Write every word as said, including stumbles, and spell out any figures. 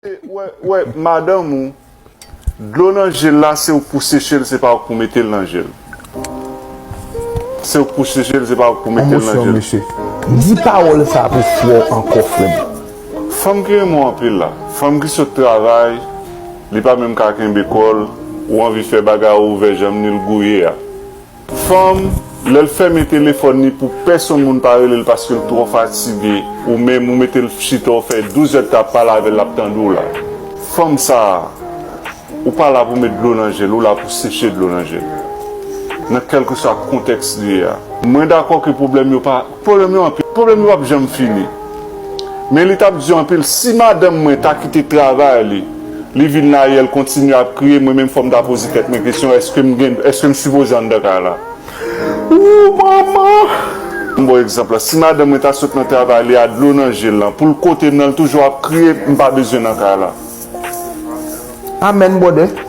Wè, wè, madanm ou, dlo nan je l la, se ou k pou seche l, se pa ou k pou mete l nan je l. Se ou k pou seche l, se pa ou k pou mete l nan je l. Mesye, di pawòl sa pou frè w ankò, frè m. Fanm ki renmen w anpil la, fanm ki sot travay, li pa menm ka kenbe kò l, ou anvi fè bagay, ou ouvè janm ni l gouye a. Fanm, lè l fèmen telefòn li pou pèsonn moun pa rele l paske l twò fatige, ou menm ou mete l chita, ou fè douz è tan ap pale avè l, l ap tande w la. Fanm sa a, ou pa la pou met dlo nan je l, ou la pou seche dlo nan je l. Nan kèlkeswa kontèks li ye a. Mwen dakò ke pwoblèm yo pa, pwoblèm yo anpil, pwoblèm yo p ap janm fini. Men li t ap di anpil, si madanm mwen ta kite travay li, li vin la, l kontinye ap kriye, mwen menm fò m ta poze tèt mwen kesyon, èske m gen, èske m sipoze anndan kay la? Ooh, manman! M ba w egzanp la, si madanm mwen ta sot nan travay li a dlo nan je l lan, pou l kote m nan, l toujou ap kriye, m pa bezwen nan kay la. Amèn, brother.